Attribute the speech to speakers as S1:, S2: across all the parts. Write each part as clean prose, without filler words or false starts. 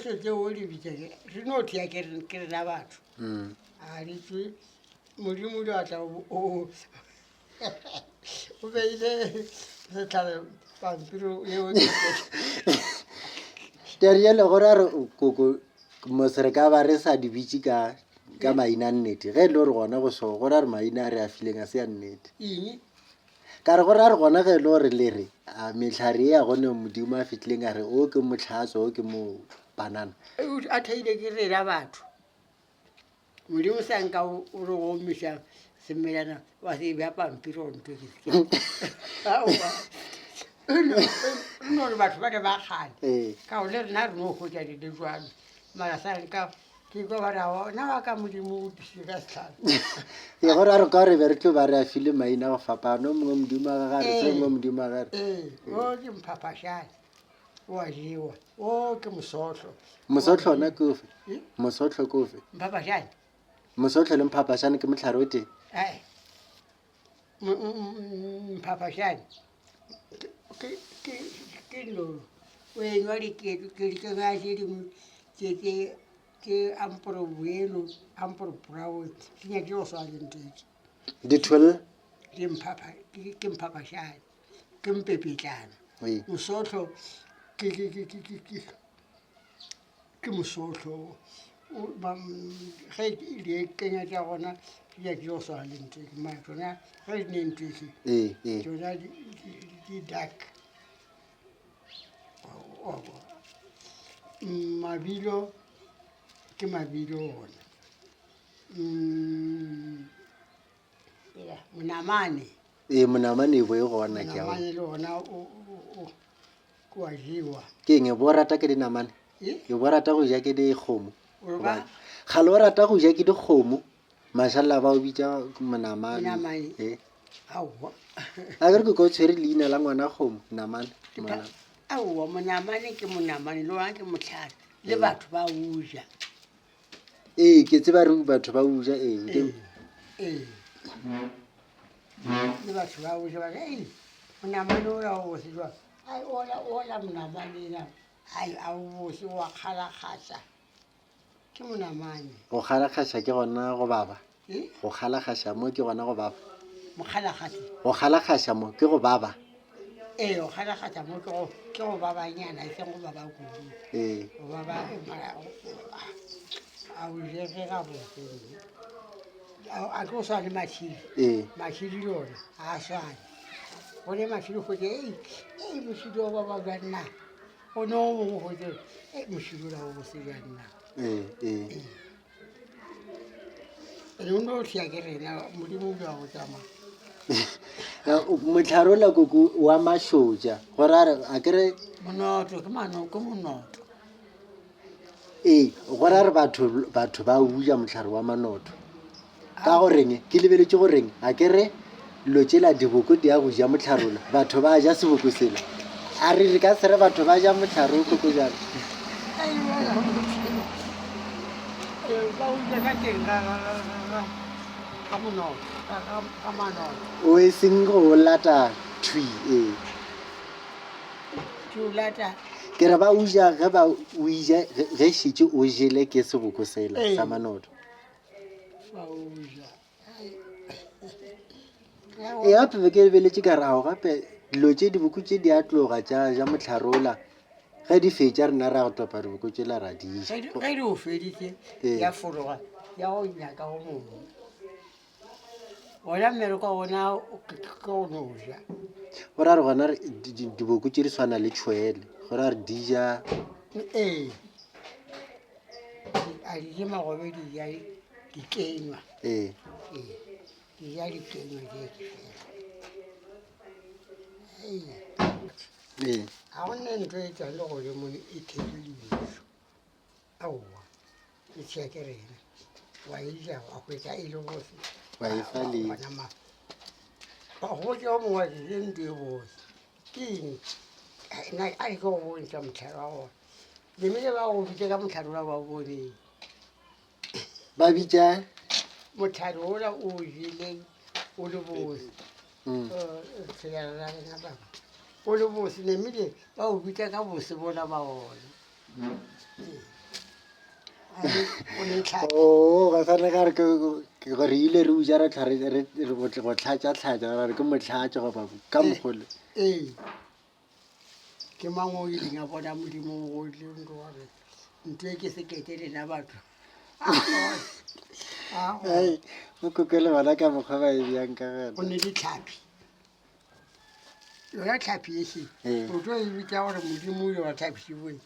S1: Tšohle tšeo o di bitša re no thea ke rena batho.
S2: Mm.
S1: A di tswe Modimo o tla o o beile setlhare pampiri yeo
S2: Teriele gore a re koko mos re ka ba re sa di bitše ka ka maina a nnete ge e le gore gona go so gore a re maina a re a fileng a se a nnete
S1: eng
S2: ka re gore a re gona ge e le gore le re a mehlare ye ya gone modimo a fitlileng a re o ke motlhatso o ke mo banana
S1: a theile ke rena batho Modimo sa nka o re go omiša semelana wa se bja pampiri gore ntho ke no re batho ba ne ba kgale
S2: Ee.
S1: ka gore le rena re no hwetša di le jalo mara sa nka ke kwa ba ra na wa ka modimo o tlisitse ka setlhare
S2: Ee, gore a re ka re be re tlo ba re a file maina go fapana o mongwe modimo a gagare se mongwe modimo a gare
S1: ee o ke mphaphašane o a jewa o ke mosohlo
S2: Mosohlo ona ke ofe? Mosohlo ke ofe?
S1: Mphaphashane.
S2: Mosohlo le mphaphashane ke mohlare o tee?
S1: Ae. Mphaphashane ke nno o enywa dikenywa tše dingwe tše tše tše amporo boelo amporo brown di nyakile go swana le ntho tše.
S2: Dithwele?
S1: Ke mphaphashane. Ke mpepetlana.
S2: Ee.
S1: Mosohlo ke ke ke ke ke ke ke mosohlo o ba ge dikenya tša gona di ya di yo swana le ntho e mara tsona ge di ne ntho efe
S2: Ee, ee.
S1: tsona di di dark. Wa bona. Mabilo ke mabilo ona. Monamane.
S2: Ee, monamane e bo e gona ke
S1: Monamane le ona o o o a jewa.
S2: Ke eng e bo rata ke dinamane?
S1: E?
S2: E bo rata go ja ke dikgomo.
S1: O ba?
S2: Kgale o rata go ja ke dikgomo. Mashallah ba o bitša monamane.
S1: Monamane.
S2: Ee.
S1: Aowa.
S2: A ke re ke ko tshwere leina la ngwana kgomo, namane. Monamane.
S1: Aowa, monamane ke monamane le ona ke mohlare le batho ba o ja.
S2: Ee, ke tseba re batho ba uja ee. Ke,
S1: Ee. Le batho ba uja ba re, ei, monamane ola o bose jwang? Ai, ola, ola monamane ena, ai, a o bose, wa kgalakgatša. Ke monamane.
S2: Go kgalakgatša ke gona go baba.
S1: E?
S2: Go kgalakgatša mo ke gona go baba.
S1: Mokgalakgatši.
S2: Go kgalakgatša mo ke go baba.
S1: Ee, go kgalakgatša mo ke go ke go babanyana e seng go baba kudu.
S2: Ee.
S1: Go baba mara a o jege gabotse mme. A ke go swana le mašidi.
S2: Ee.
S1: Mašidi le ona ga a swane. Go ne mašidi hwetše ei ei mošidi o baba bjang na. Go ne o mongwe hwetše ei mošidi ola o bose bjang na.
S2: Ee, ee.
S1: Re o no hlya ke rena modimo o bja go tsamaya.
S2: Mohlare ola koko wa mašotša gore a re a ke re
S1: Monoto ke mano ke monoto.
S2: Ee, gore a re batho batho ba uja mohlare wa manoto. Ka goreng ke lebeletše goreng a ke re dilo tšela diboko di ya go ja mohlare ola batho ba ja seboko sela. A re re ka se re batho ba ja mohlare o koko jalo.
S1: Ba uja ka teng ga ga ga ga ga monoto ga ga ga manoto.
S2: O e seng go o lata thwi ee.
S1: Ke o lata.
S2: Ke re ba uja ge ba o ija ge šetše o jele ke seboko sela sa manoto.
S1: Ba uja.
S2: Ee gape be ke lebeletše ka re ao gape dilo tše diboko tše di a tloga tša ja mohlare ola ge di fetša rena ra go topa diboko tšela ra di ja.
S1: Ge di o feditše
S2: Ee.
S1: ya fologa ya go nyaka o mongwe. Gona mmereko wa bona ke go no ja.
S2: Go ra re gona diboko tše di swana le tšhwele go ra re di ja.
S1: Ee, a di je magobe di ja dikenywa.
S2: Ee.
S1: Ee, di ja dikenywa tše ke fela.
S2: Ee.
S1: Ga go ne ntho e tswang le godimo e thekile dijo. Aowa, e tšea ke rena. Wa e ja wa hwetša e le bose.
S2: Wa e fa le.
S1: Wa nama. Wa gopotša o mongwe wa re ke ntho e bose. Ke eng? Nna a ke go bontšha mohlare wa gona. Lemile ba go bitša ka mohlare ola ba o boneng.
S2: Ba bitša?
S1: Mohlare ola o o jeleng o le bose.
S2: Mm.
S1: Tsela la rena baba. O le bose, namile ba o bitša ka bose bola ba ona.
S2: Oo, ga swane ka re ke gore ile re uja re tlhwa re go tlhatša tlhatša ra re ke mohlatša goba ka mokgole.
S1: Ee, ke mang o ileng a bona Modimo o ile ntlo wa re ntlo e ke sekete lena batho.
S2: Ai, o koko le bona ka mokgwa ba e bjang ka gona.
S1: Go ne ditlhapi. Yona tlhapi e še, o tlo e bitša gore Modimo o ile wa tlhapišiboe.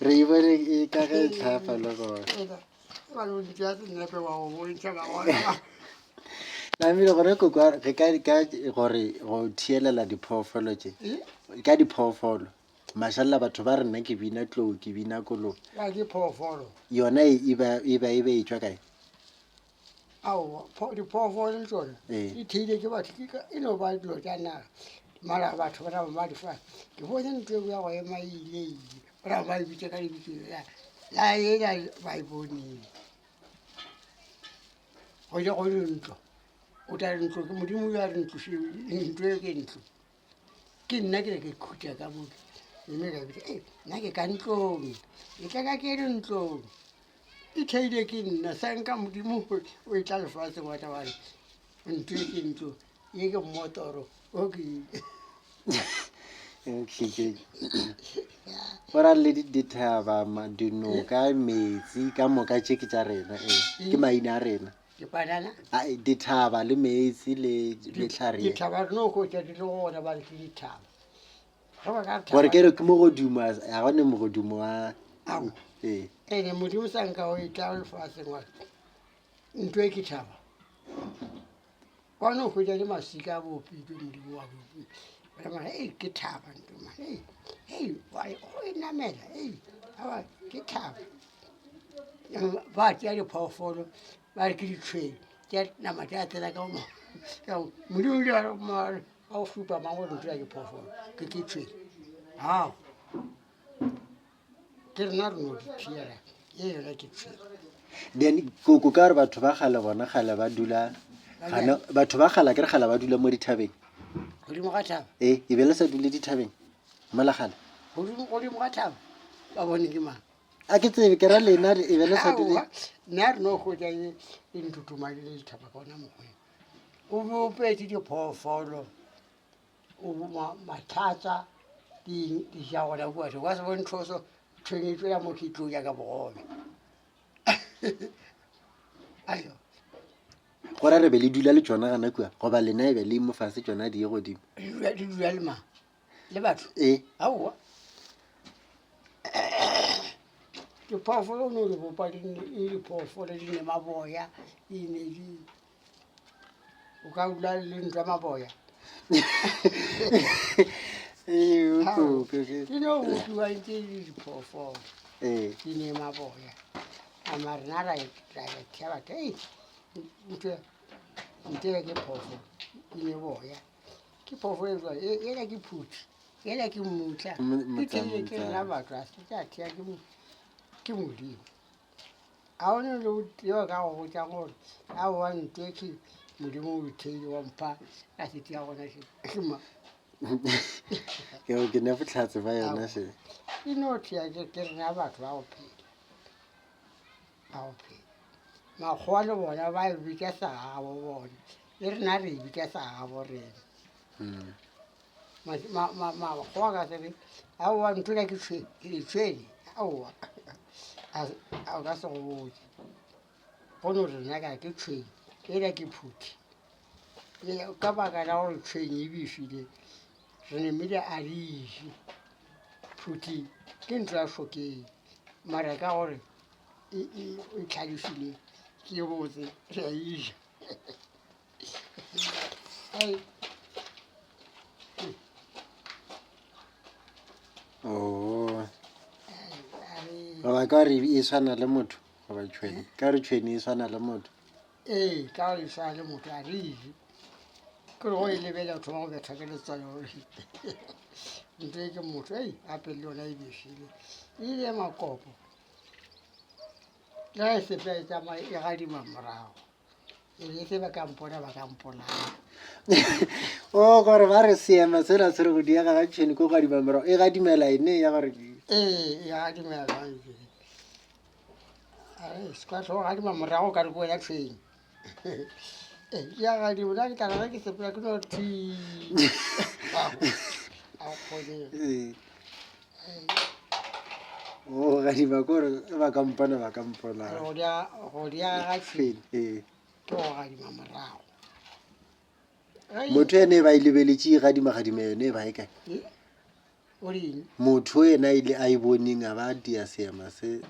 S2: Re e bone e ka ge e tlhapa le gona.
S1: Ba le ntša senepe wa go bontšha ba bona.
S2: Namile gona koko re ka ka gore go thielela diphoofolo tše. Ka diphoofolo. Mašalla batho ba re nna ke bina tlou ke bina kolobe.
S1: Ka diphoofolo.
S2: Yona e ba e ba e be e tšwa kae?
S1: Aowa, diphoofolo le tšona
S2: Ee.
S1: di theile ke batho, ke ka- e no ba dilo tša naga. Mara batho ba napa ba di fa. Ke bone ntlo eo ya go ema e ile ile, ba napa ba e bitša ka lebitso la la ela ba e boneng. Go ile go le ntlo, o tla re ntlo ke Modimo o ile a re ntlo še, ntlo e ke ntlo. Ke nna ke re ke khutša ka mo, mme ka bitša, ei nna ke ka ntlong, ke tla ka ke le ntlong. E theile ke nna, sanka Modimo o e tla lefatsheng wa tla wa re ntlo e ke ntlo, ye ke mmotoro o ke.
S2: Go ra le dithaba, dinoka, metsi ka moka tše ke tša rena, ee, ke maina a rena.
S1: Dipanana?
S2: Ai, dithaba le meetse le mehlare ye.
S1: Dithaba re no hwetša di le gona ba re ke dithaba. Ge ba ka re
S2: Gore
S1: thaba.
S2: ke re ke mogodumo, a ga gone mogodumo wa.
S1: Ao.
S2: Ee.
S1: Ene Modimo sa nka o etla lefaseng wa re ntho e ke thaba. Wa no hwetša le maswika a bopilwe Modimo wa bopile. Ba re mara ei ke thaba ntho mara ei ei wa go e namela ei aowa ke thaba. Ba tšea diphoofolo ba re ke ditšhwene tša nama tša tsena ka mo Modimo o ile a go šupa mang gore ntho ya ke phoofolo ke ke tšhwene ao ke rena re no di phiela e yona ke tšhwene.
S2: Then koko ka gore batho ba kgale bona kgale ba dula gana batho ba kgale akere kgale ba dula mo dithabeng.
S1: Godimo ga thaba.
S2: Ee, e be le sa dule dithabeng mola kgale.
S1: Godimo godimo ga thaba ba bone ke mang?
S2: A ke tsebe ke ra lena e be le sa dule.
S1: Aowa, nna re no hwetša e e ntutuma le dithaba ka ona mokgweng. O bopetše diphoofolo o matlhatsa di di ja gona kua o ka se bone thoso tšhwene e tšwela mo ke tlo ja ka bogobe. Ayo.
S2: Go ra re be le dula le tšona gana kua goba lena e be le mo fase tšona di ye godimo.
S1: Di dula di dula le mang? Le batho?
S2: Ee.
S1: Aowa. Diphoofolo o no di bopa di nne e le diphoofolo di ne maboya di ne di o ka dula le ntlo ya maboya.
S2: Ee, o koko.
S1: Di no bopiwa ntse e le diphoofolo
S2: Ee.
S1: di ne maboya. A mara rena ra ra thea batho ei ntho ntho e ke phoofolo e ne boya. Ke phoofolo e jwang ela ke phuthi ela ke mmutla ke theile ke rena batho a se tša thea ke ke Modimo. Ga o ne le o tee o ka go botšang gore aowa ntho e ke Modimo o e theile wa mpha ka sete ya gona še ke mang.
S2: Ke ke ne bohlatse ba yona še.
S1: E no thea ke ke rena batho ba go phela ba go phela. Makgowa le bona ba e bitša segagabo bona le rena re e bitša segagabo rena. Makgowa ka se re aowa ntho ela ke tšhwene aowa a ka se go botše. Go no re nna ka ke tšhwene ela ke phuthi. Ka baka la gore tšhwene e befile re namile a re e je. Phuthi ke ntho ya šokeng mara ka gore e hlalefile ke botse re a e ja.
S2: Oo. Goba ka gore e swana le motho goba tšhwene ka gore tšhwene e swana le motho.
S1: Ee, ka gore e swana le motho a re e je. Ke gore go e lebelela o thoma go bethwa ke letswalo gore ntho e ke motho ei gape le yona e befile. E ile makopo le ge e sepela e tsamaya e gadima morago. E be se ba ka mpona ba ka mpolaya.
S2: O gore ba re seema sela se re go diega ga tšhwene ko gadima morago e gadimela ene ya gore.
S1: Ee, e gadima ya jwang ke. A se ka tlo gadima morago ka re ko wena tshweng. Ee, ya gadima nna ke tla re ge ke sepela ke no thi. A kgone.
S2: Ee. O gadima ko gore ba ka mpona ba ka mpona.
S1: Go dia go dia ga tshweng
S2: Ee.
S1: ke go gadima morago.
S2: Motho ene e ba e lebeletše e gadima gadima yone e ba e kae?
S1: O reng?
S2: Motho yena ile a e boneng a ba a dia seema se.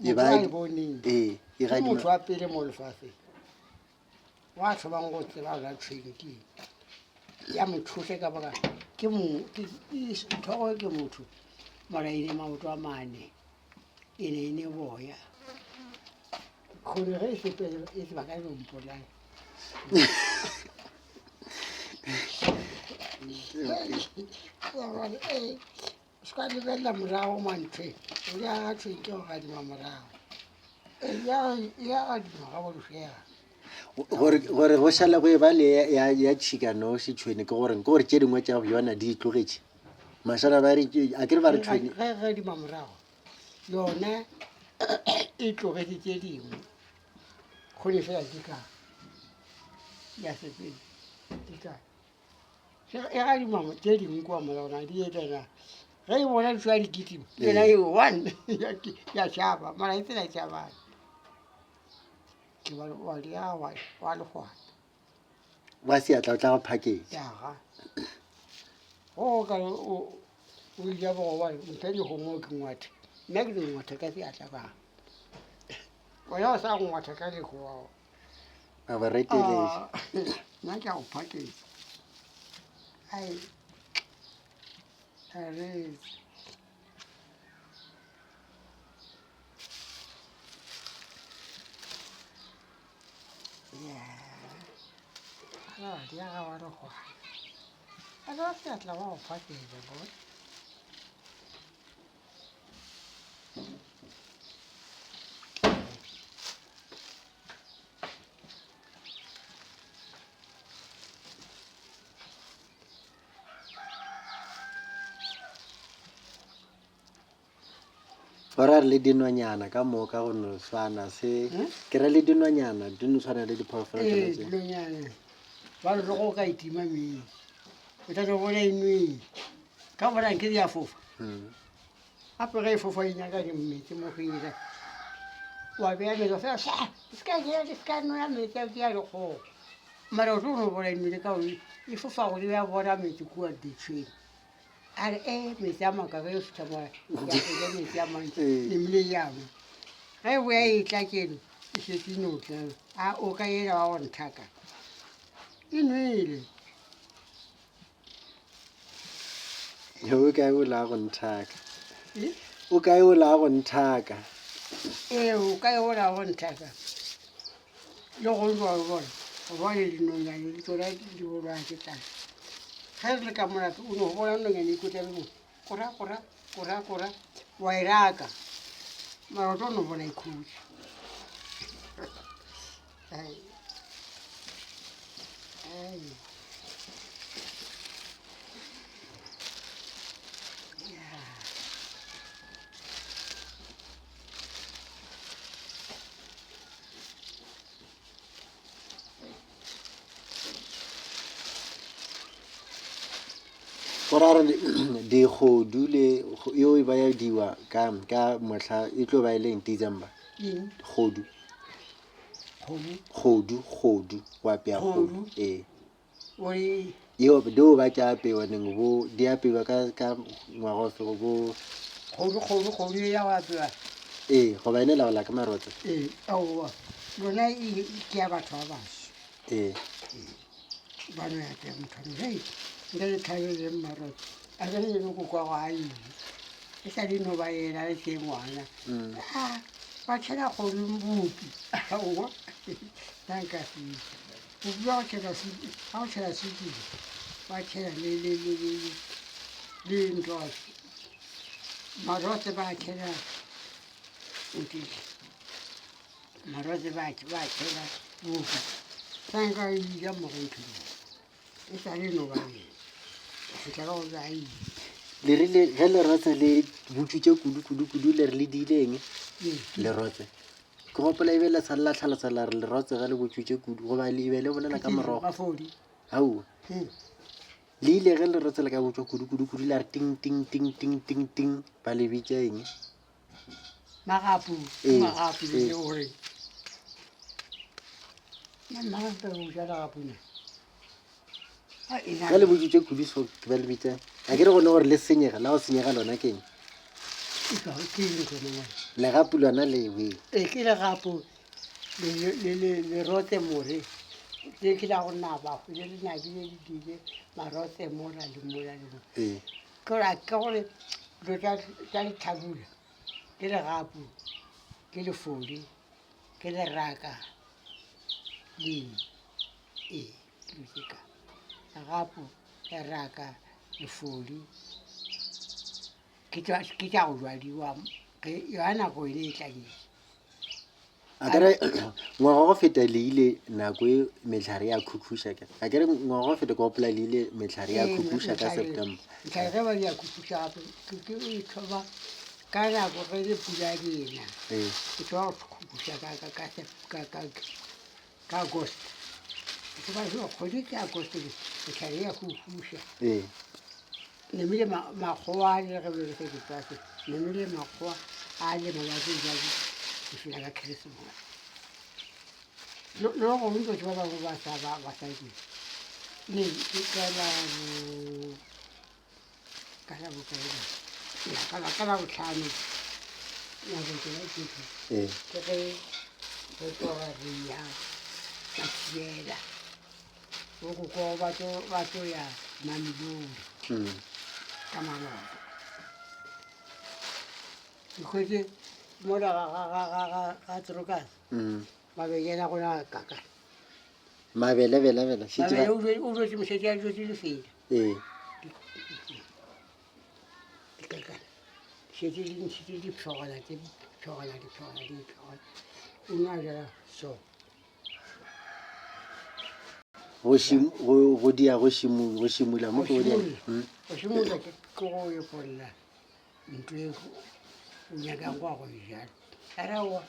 S1: E ba e boneng.
S2: Ee, e
S1: gadima. Motho wa pele mo lefaseng. Wa thomang go tseba ga tshweng ke ya mo thusa ka baka ke mo ke thogo ke motho mara e ne maoto a mane e ne e ne boya kgone ge e sepele e tseba ka e no mpolaya Se ka lebelela morago manthwe o ya thwe ke go gadima morago ya gadima ga bolofega
S2: gore gore go šale go e ba le ya ya tšhika noši tšhwene ke gore ke gore tše dingwe tša yona di itlogetše mašala ba re a ke re ba re tšhwene
S1: ge gadima morago yona e tlogetše tše dingwe kgone fela di ka ya sepele di ka e gadima tše dingwe kua morago na di etela ge e bona di tsoa di kitima yona e one ya tšhaba mara e tsela e tšhabang ke ba wa dia wa wa lehwana
S2: wa seatla o tla go phaketša
S1: yaga go ka o o ile bo wa mphe lehomo ke ngwathe nna ke no ngwatha ka seatla ka wena o sa ngwatha ka lehoa
S2: A ba reteletše.
S1: Ah, nna ke a go phaketsa ai a re ya a di aga wa re gwa a re seatla wa go phaketsa boy.
S2: Go ra re le dinonyana ka moka go no swana se
S1: Hmm?
S2: ke ra le dinonyana di no tshwana le diphoofolo tsona
S1: Ee,
S2: tse.
S1: dinonyana ba re le go ka itima metsi o tla tlo bona e nwele ka bona nke di a fofa Gape ge e fofa e nyaka metsi mo go ira wa beya metsi fela sha se ka ja se ka nwa metsi a ke ya dikgogo mara o tlo no bona mmele ka gore e fofa godimo ya bona metsi kua ditšhweng a re e metsi a maka ge e fitlha mo ya fetsa metsi a mantsi nemile ya nwa ge e boya e tla keno e šetse e no tla a o ka ela wa go nthaka e nwele.
S2: O kae o la go nthaka? O kae o la go nthaka?
S1: Ee, o kae o la go nthaka? Le go jwa o bona, o bone dinonyane le tsona di bolwa ke tlala. Ge re le ka molato o no bona nonyane e kotla le mo kora kora kora kora wa e raka mara o tlo no bona e khutša. Ai. Ai.
S2: Go ra gore dikgodu le eo e ba ya diwa ka ka mohla e tlo ba e leng December.
S1: Eng?
S2: Kgodu.
S1: Kgomo.
S2: Kgodu, kgodu, go apea kgodu.
S1: Kgodu?
S2: Ee.
S1: O re
S2: Yeo deo ba tša apewa neng bo di apewa ka ka ngwaga ofe go bo
S1: kgodu kgodu kgodu ya go apewa.
S2: Ee, goba ene laola ka marotse.
S1: Ee, aowa. Lona e ke ya batho ba baso.
S2: Ee.
S1: Ba no ya teng motho a re, hei, nka le tlhabeleng marotse. A ke re le koko wa go a ile. E sa le no ba yena le tse ngwana. Ah, ba tšhela kgodu bupi. Aowa, nna nka se itse. Bupi ba go tšhela ba go tšhela sukiri, ba tšhela le le le le le ntho marotse ba tšhela ntiki. Marotse ba ba tšhela bupi. Sa nka e ja mmogo ntho e sa le no ba yena. Go fihla ka go ba ile.
S2: Le rile ge lerotse le butšwitše kudu kudu kudu le re le diile eng? Lerotse. Ke gopola e be le sa le la hlalosa la re lerotse ge le butšwitše kudu goba le be le bolela ka morogo. Aowa. Le ile ge lerotse le ka butšwa kudu kudu kudu la re ting ting ting ting ting ting ba le bitša eng?
S1: Magapu,
S2: Ee,
S1: magapu le
S2: ee.
S1: le gore. Magapu o ja legapu na.
S2: Ge le butšwitše kudu so ke ba le bitša eng? A ke re gone gore le senyega, la go senyega lona ke eng? Legapu lona le we.
S1: Ee, ke legapu lerotse more le ke la go naba le le nabile le dile marotse mola le mola le mola.
S2: Ee.
S1: Ke gore ke gore dilo tša lehlabula ke legapu, ke lefodi, ke leraka le eng. Ee, ke dilo tše ka legapu, leraka, lefodi ke tša go jwadiwa ge yona nako ena e tla.
S2: A ke re ngwaga wa go feta le ile nako e mehlare ya khukhuša ke a ke re ngwaga wa go feta ke gopola le ile mehlare ya khukhuša ka September.
S1: Mehlare ge ba ya khukhuša gape ke e thoma ka nako ge le pula di ena e thoma go khukhuša ka August. E thoma kgwedi ke August mehlare ya khukhuša. Namile makgowa a le ge be ke sa namile makgowa a lema ba tlo ja go fihla ka Christmas. Le gongwe batho ba bangwe ba sa ba ba sa di ne ke ka la bo ka la bokae ba ya ka la ka la botlhano nako ke la ke ke ge re tloga re ya Mathibela. Bo koko ba tlo ba tlo ya Mamelodi ka maloba. Ke hwetše mola ga ga ga ga ga ga Trokas mabele a gona a kaka.
S2: Mabele bela bela šetše
S1: Mabele
S2: ba
S1: o jwe- o jwetše mošetše a jwetše lefela.
S2: ee
S1: Dikakana. Šetše di ntšhitše diphogwana tše diphogwana diphogwana diphogwana. O nwa jala so.
S2: Go šim, go, go dia go šimu, go šimula mo ke go dia.
S1: Go šimula ke ke go epolla ntho e o nyakang go ya go e jala. A re aowa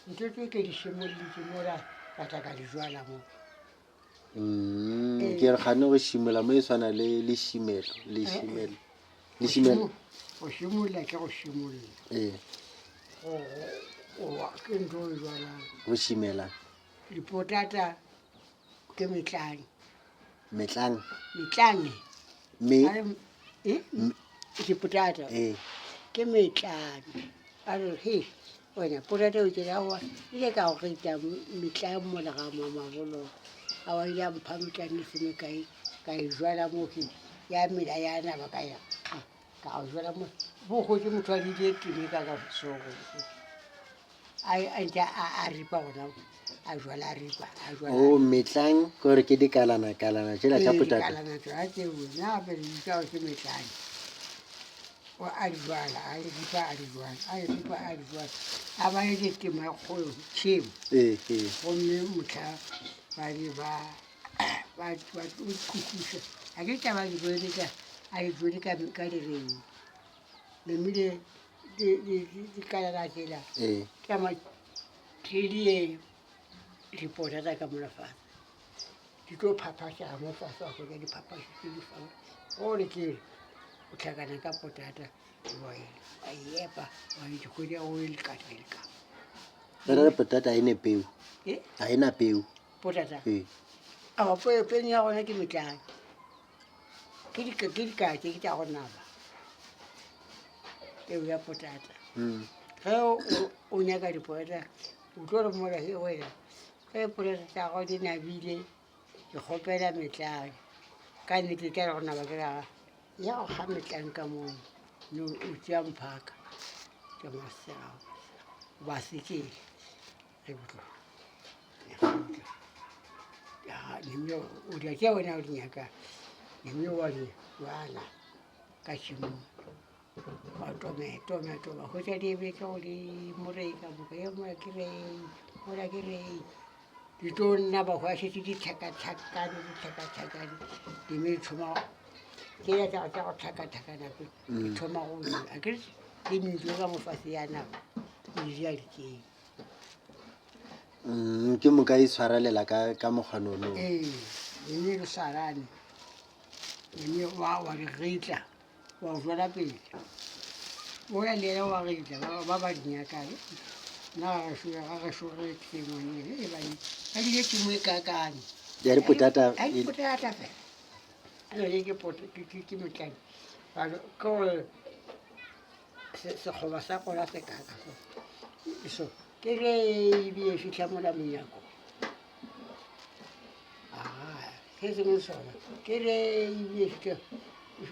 S1: ntho tse ke di šimollotše mola ka tla ka di jala mo.
S2: Ke re kgane go šimola mo e swana le lešimelo, lešimelo, lešimelo.
S1: Go šimolla ke go šimolla.
S2: Ee.
S1: Go, go, ke ntho e jwalang.
S2: Go šimela.
S1: Dipotata ke metlang.
S2: Metlang.
S1: Metlange.
S2: Me.
S1: A re, eh? Dipotata.
S2: Ee.
S1: Ke metlang. A re, he, wena potata o tšela aowa, ile ka go reta metlang mola ga mamabolo. Aowa ile a mpha metlang e se mekae, ka e jwala mo ke ya mela ya naba ka ya ka go jwala mo. Bo hwetše motho a dile teme ka ka sogo. A ntše a ripa gona a jwala a ripa a jwala.
S2: O metlang ke gore ke dikalana kalana tšela tša potata.
S1: Dikalana tšona tseo nna gape di bitša gore ke metlang. O a di jwala a di ripa a di jwala a di ripa a di jwala a ba le temo e kgolo tšhemo.
S2: Ee ee.
S1: Gomme mohla ba di ba ba ba khukhuša ga ke taba di jwele ka a di jwele ka ka direng namile dikalana tsela
S2: Ee.
S1: tša tšedie dipotata ka mola fase di tlo phaphašega mo fase wa hwetša di phaphašitše di fa gore ke re o hlakana ka potata wa e wa e epa wa e hwetša o e leka-leka.
S2: Ge re re potata ga e ne peu.
S1: E?
S2: Ga e na peu.
S1: Potata?
S2: Ee.
S1: Aowa peu ya gona ke metlang. Ke dikatse ke tša go naba peu ya potata. Ge o nyaka dipotata o tlo re mola he wena ge potata tša gago di nabile ke kgopela metlang. Ka nnete tla re go naba ke ra ya go kga metlang ka moo no o tšea mphaka ke masega ba sekele ge botlo o dia tše wena o di nyakang mme wa di jala ka tšhemong wa tome tome tome hwetša di ebetše godimo rei ka moka ye mola ke rei mola ke rei di tlo nna ba hwa šetše di hlakahlakane di hlakahlakane di mme di thoma. Ke ya tša tša go tlhakatlhakana ke di thoma go ja. Akere le medu ka mofase ya nama e ja dikeng.
S2: Ke moka e tshwarelela ka ka mokgwanono.
S1: Ee, mme re swarane. Mme wa wa di retla wa tswela pele. Ola le yena wa retla ba ba ba di nyakang. Nna ga gešo ga gešo re tengwaneng e ba ba di temo e kakang.
S2: Ya dipotata
S1: Ya dipotata fela. Ke ke pot ke ke ke motlane. Ba ke gore sekgoba sa kona se kaka so. So ke ge e bile fihla mola monyako. Aa se sengwe sona ke ge e bile fihla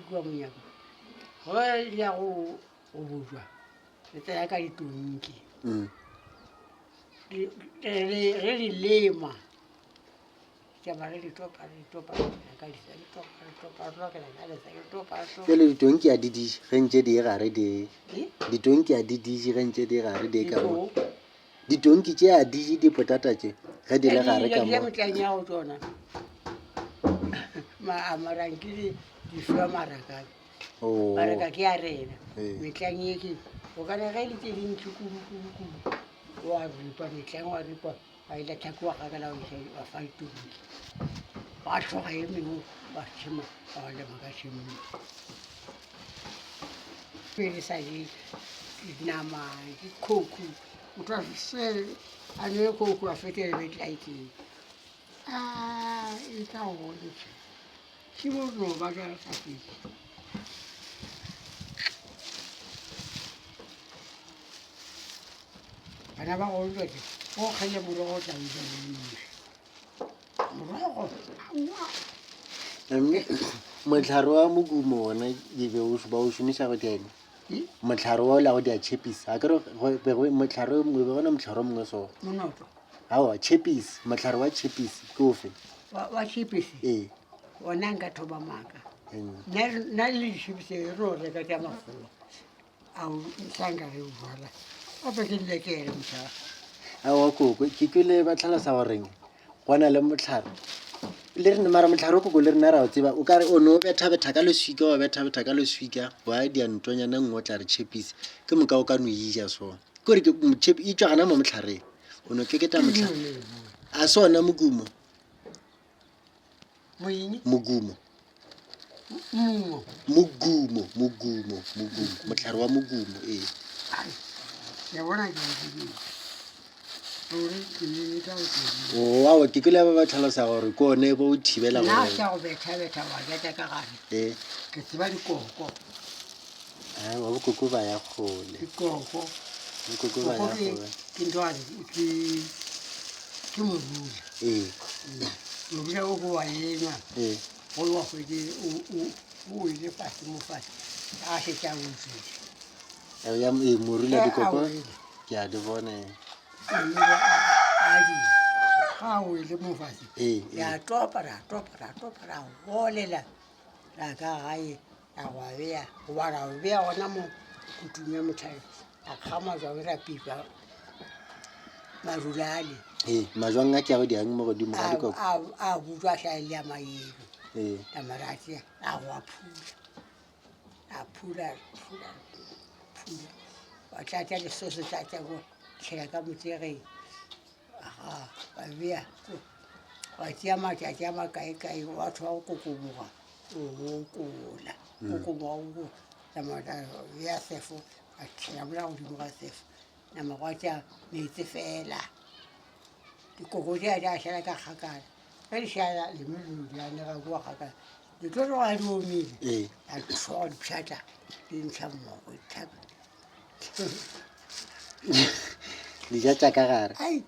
S1: kua monyako. Ge di ya go go butšwa re tsena ka ditonki. Re di lema.
S2: Bjale ditonki a di diše ge ntše di ye gare di ditonki a di diše ge ntše di gare di ka mo ditonki tše a di je dipotata tše ge di le gare ka mo Oh.
S1: Maraka ke ya rena
S2: Ee.
S1: metlang e ke o ka re ge e le tse dintši kudu kudu kudu wa ripa metlang wa ripa Ba ile tlhako wa gakala wa isa wa fa ditonki. Ba hloga e mengwe ba tšhema ba lema ka tšhemong. Be re sa je dinama, dikhokhu. Motho a se a nwe khokhu a fete le betlaeteng. A e tla go bontšha. Ke bo no ba ja re sa fetše. Bana ba go jwetse o kgele morogo o tla o ja le morogo aowa.
S2: Mme mohlare wa mokumo wona ke be o ba o šomiša go dia eng? Mohlare wa ola go dia chippies. A kere go be go mohlare o mongwe be gona mohlare o mongwe so.
S1: Monoto.
S2: Aowa chippies, mohlare wa chippies ke ofe?
S1: Wa wa chippies.
S2: Ee.
S1: Wona nka thoba maaka. Nna nna le di-chips re o reka tša makgowa. Ao sanka ge o jwala gape ke lekele mošaa.
S2: Aowa koko ke kwele ba tlhalosa goreng go na le mohlare le rena mara mohlare o koko le rena ra o tseba o kare o no bethabetha ka leswika wa bethabetha ka leswika wa dia ntonyana nngwe o tla re chepisi ke moka o ka no ija so ke gore ke e tšwa gana mo mohlareng o no keketa mohlare a se ona mokumo
S1: Moeng?
S2: Mogumo.
S1: Mungo.
S2: Mogumo, mogumo, mogumo. Mohlare wa mogumo, ee.
S1: Ai, ke bona ke ke Ruri ke ne ka o teng.
S2: Oh, aowa, ke kwele ba ba tlhalosa gore ke one bo o thibela
S1: Nna
S2: gore.
S1: tša go betha-betha wa betha ka gare.
S2: Ee.
S1: Ke tseba dikoko.
S2: Aowa, bokoko ba ya kgole.
S1: Dikoko.
S2: Bokoko ba ya
S1: Koko ke
S2: kgole.
S1: ke ntho ya ke ke morula.
S2: Ee.
S1: Morula o ko wa enywa.
S2: Ee.
S1: Go wa hwetše o o o wele fase mo fase. A šetše a butswitše.
S2: Ya ee, morula
S1: Ge a
S2: dikoko
S1: wele.
S2: ke a di bona. ee.
S1: Morula a di ga a wele mo fase.
S2: Ee, ee.
S1: Ra topa ra topa ra topa ra golela ra ka gae ra go a bea goba ra o bea gona mo kutung ya mohlare ra kga majwang ra pipa marula ale.
S2: Ee, majwang a ke a go diang mo godimo ga dikoko.
S1: A butswa a hlae le a mayelo.
S2: Ee.
S1: Nama ra tšea ra go a phula ra phula phula phula wa tlatša lesoso tlatša ko tšhela ka motšegeng aga wa bea wa tšea matšatši a makaekae wa thoma go kokomoga o okola kokomoga o nama bea sefo wa tšhela mola godimo ga sefo nama gwa tšea meetse fela dikoko tšea di a šala ka kgakala ge di šala le mello di anega kua kgakala di tlo tloga di omile
S2: Ee.
S1: a tsoga di pšhatla di ntšha mmogo di tlhaka
S2: Di ja tša ka gare.
S1: Ai,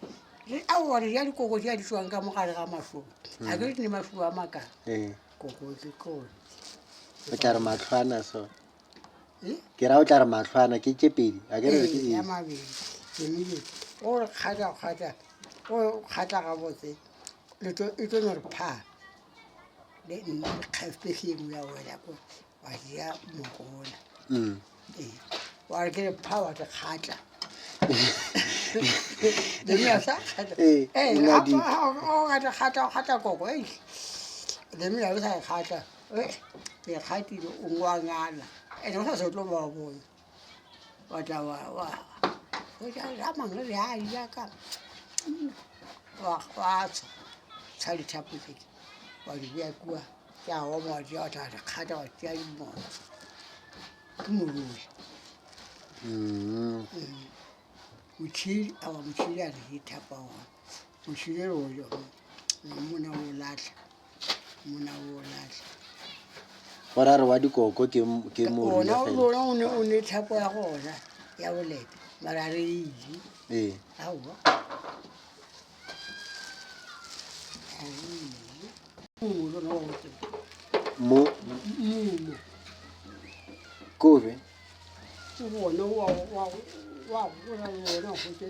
S1: re aowa re ja dikoko tšea di tšwang ka mogare ga mašoba a ke re di ne mašoba a makana
S2: Ee.
S1: koko ke kone
S2: O tla re mahlwana so.
S1: Eh?
S2: Ke ra o tla re mahlwana ke tše pedi. A ke re ke
S1: Ee, ya
S2: ee.
S1: mabedi emile o re kgatla kgatla o kgatla gabotse le tlo e tlo no re pha le nna kgafefi e nngwe ya wela ko wa ja mogola ee wa re ke re pha wa re kgatla leme ya sa kgatla
S2: Ee,
S1: ee
S2: o na di-
S1: o kgatla kgatla kgatla koko ei leme ya sa kgatla. O e kgatile o ngwangala and o sa se tlo ba bona wa tla wa wa a mangwe re a ja ka wa tswa tsha dithapo tse wa di bea kua tša oma wa di wa tla di kgata wa tšea dimoya ke morui. Motšhidi aowa motšhidi a re ke thapa ona motšhidi re o ja mona o lahla mona o lahla.
S2: Go ra re wa dikoko ke ke
S1: morula fela. Ona o ne o ne thapo ya gona ya boleta mara a re e je.
S2: Ee.
S1: Aowa. A re e je. Mo lona wa o tseba.
S2: Mo.
S1: Mo.
S2: Kobe.
S1: Ke gona wa wa wa gola le wona go tse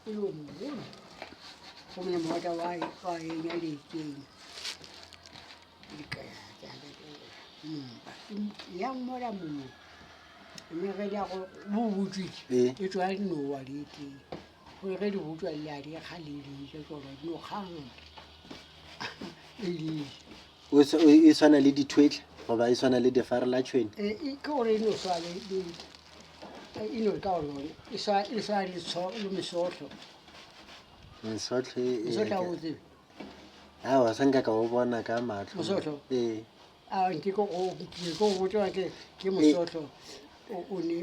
S1: e le o mogolo. Gomme moota wa wa enya lekeng. Ya mola mo mme ge di ya go bo butswitse
S2: Ee.
S1: e tswa dinowa di teng gore ge di butswa le a di kga le di ja tsona di no kgang e di
S2: O s- o- E swana le dithwetla goba e swana le defare la tšhwene.
S1: E, e, ke gore e no swa le le- e no ka gore yone e swa e swa le tsho le mesohlo
S2: Mesohlo e- e-
S1: mesohlo a o tsebe
S2: Aowa, sa nka ka o bona ka matlho.
S1: Mosohlo?
S2: Ee.
S1: A nke ke go ke go botša ke ke mosohlo o o ne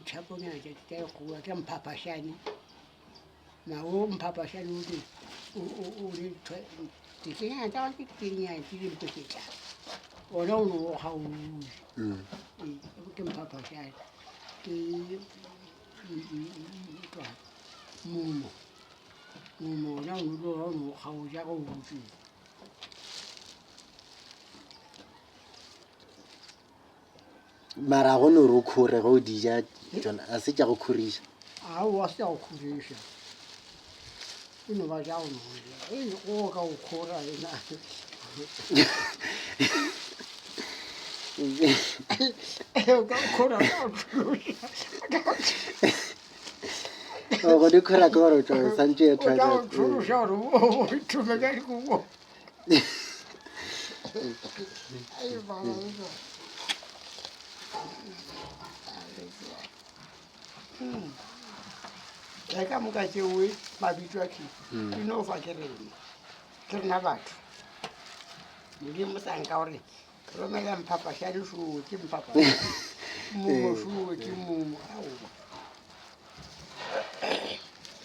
S1: thaponyana tša tša goa ke mphaphashane. Ma o mphaphashane o di o o o di dikenyana tsa ke dikenyana tse di mpeketla. Ona o no o ga o
S2: Mm.
S1: ke mphaphashane ke mumo. Mumo ona o no o no ga o ja go utswile.
S2: Mara ga go no re o khore ge o di ja tšona, ga se tša go khoriša.
S1: Aowa se tša go khoriša, e no ba tša go no ja. Ei go ka o khora ena. O ka khora o ka o thuša.
S2: Go di khora ke gore o tlo santše
S1: O tla o thuša gore o thume ka dikobo. Ge ka moka tšeo mabitso a ke di no fa ke rena ke rena batho modimo sa nka gore romela mphapašane šoo ke mphapašane momo šoo ke momo aowa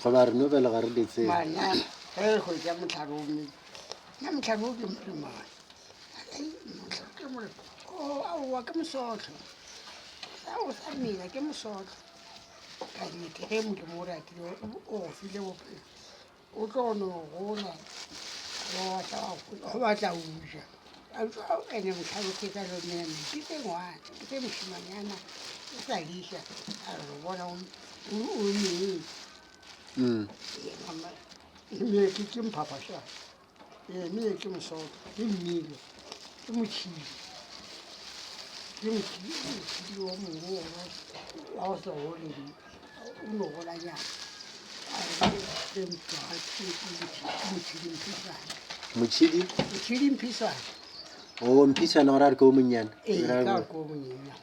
S2: Goba re no belega re di tsebe.
S1: Mana ge re hwetša mohlare o me nna mohlare o ke morimane mohlare ke more o aowa ke mosohlo sa o sa mela ke mosohlo ka nnete ge modimo o ratile o go file bophelo o tlo no gola go batla o ja ene mohlare o fetsa le mena ke se ngwana ke se mošimanyana o sa diša a re bona o meng mme ke ke mphaphašane ee mme ke mosoto ke mmilo ke motšhidi ke motšhidi o mongwe wa go se gole o no golanyana motšhidi mphiswana
S2: Motšhidi?
S1: motšhidi mphiswana
S2: O mphiswana gore a re ke o monnyane.
S1: ee ka gore ke o monyenyane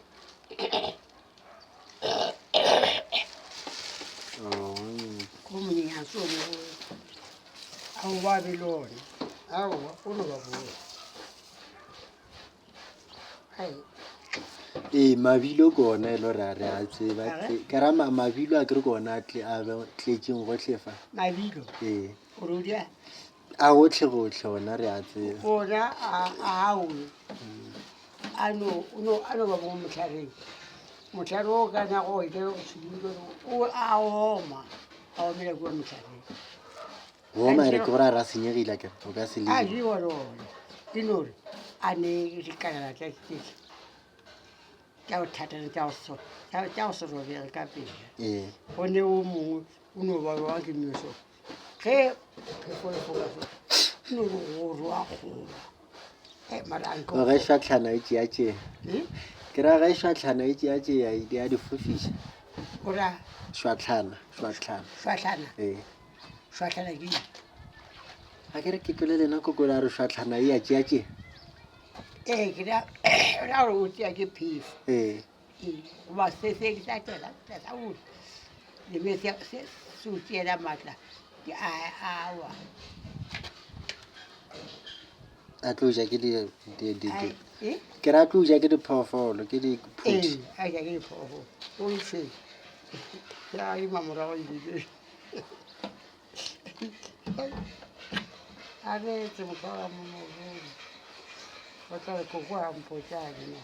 S2: Oh.
S1: ke o monyenyane so a o babe le one aowa o no ba boa
S2: Ee, mabilo ke ona e le gore re a tseba. Ke ra mabilo a kere ke ona a tletšeng gohle fa.
S1: Mabilo?
S2: Ee.
S1: O re o dia?
S2: A gohle gohle ona re a tseba.
S1: Ona a aowe a no no a no ba mo mohlareng. Mohlare o ka na go ite go sedimo o a oma a omela kua mohlareng.
S2: Go oma e re ke gore a ra senyegile akere o ka se
S1: A
S2: leme.
S1: jewa le ona ke no re a ne dikalala tša tše tša go thatana tša go so tša go se robege ka pela.
S2: Ee.
S1: Go ne o mongwe o no ba wa ke meso ge phefo e foka so o no re go roa kgoba. Hei mara a nke
S2: O ge šwahlana e tšea tšea.
S1: Hmm?
S2: Ke ra ge šwahlana e tšea tšea e di a di fofiša.
S1: O ra
S2: Šwahlana, šwahlana.
S1: šwahlana.
S2: Ee.
S1: Šwahlana ke eng?
S2: A ke re ke kwele lena koko la re šwahlana e a tšea tšea.
S1: Ee, ke ra ra gore o tšea ke phefo.
S2: Ee.
S1: Ee, goba se se ke sa tšwela sa o leme se se se o tšeela maatla ke a awa.
S2: A tlo ja ke di di di di.
S1: Eh?
S2: Ke ra tlo ja ke diphoofolo, ke diphuthi.
S1: Ee, a ja ke diphoofolo. O se. Ya ima morago ebile. A re tse motho wa mo mogolo. O tla re koko a mpotsa na.